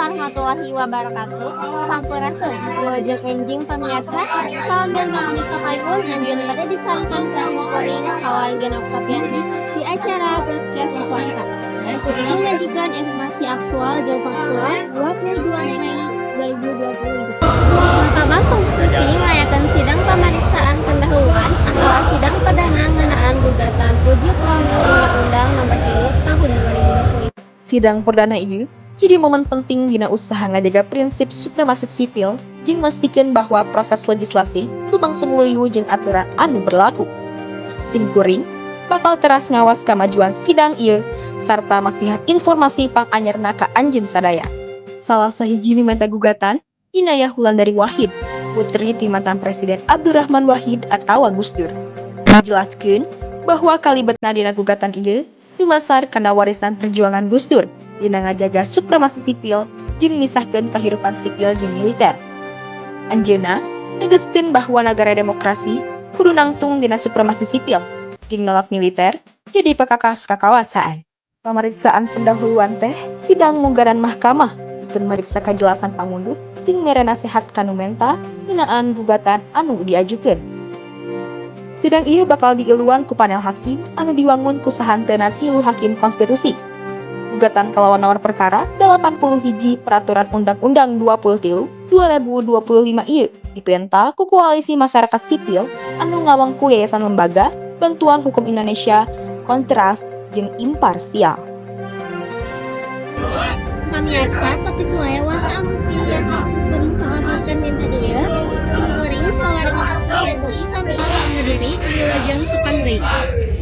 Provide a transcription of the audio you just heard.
Warahmatullahi wabarakatuh. Sampurasun, wilujeng enjing pamirsa. Salam bilma menika payun anjeun bade disarengkeun ku kuring sawarga Oktavianti di acara Broadcast Warta. Menyajikan informasi aktual jeung faktual 22 Mei 2025. Mahkamah Konstitusi ngayakeun sidang pemeriksaan pendahuluan atau sidang perdana ngeunaan gugatan uji formil Undang-Undang Nomor 3 Tahun 2025. Sidang perdana ieu jadi momen penting dina usaha ngajaga prinsip supremasi sipil jeung mastikeun bahwa proses legislasi lumangsung luyu jeung aturan anu berlaku. Sim kuring bakal teras ngawas kamajuan sidang ieu sarta masihan informasi panganyarna ka anjeun sadaya. Salah sahiji nu menta gugatan, Inayah Wulandari Wahid, putri ti mantan Presiden Abdurrahman Wahid atawa Gus Dur. Dijelaskeun bahwa kalibetna dina gugatan ieu dumasar kana warisan perjuangan Gus Dur dina ngajaga supremasi sipil jeung misahkeun kahirupan sipil jeung militer. Anjeunna negeskeun bahwa nagara demokrasi kudu nangtung dina supremasi sipil jeung nolak militer jadi pakakas kakawasaan. Pamariksaan pendahuluan teh sidang munggaran mahkamah pikeun mariksa kajelasan pamundut jeung mere nasehat ka nu menta ngeunaan gugatan anu diajukeun. Sidang ieu bakal diiluan ku panel hakim anu diwangun ku sahanteuna tilu hakim konstitusi. Gugatan kalawan nomor perkara 81 Peraturan Undang-Undang 23 2025 ieu dipenta ku Koalisi Masyarakat Sipil anu ngawangku Yayasan Lembaga Bantuan Hukum Indonesia, Kontras, jeung Imparsial. Pamirsa, sakitu wae warta anu kuring salampatkeun dinten ieu. Kuring sawarga Oktavianti pamit undur diri, wilujeng tepang deui.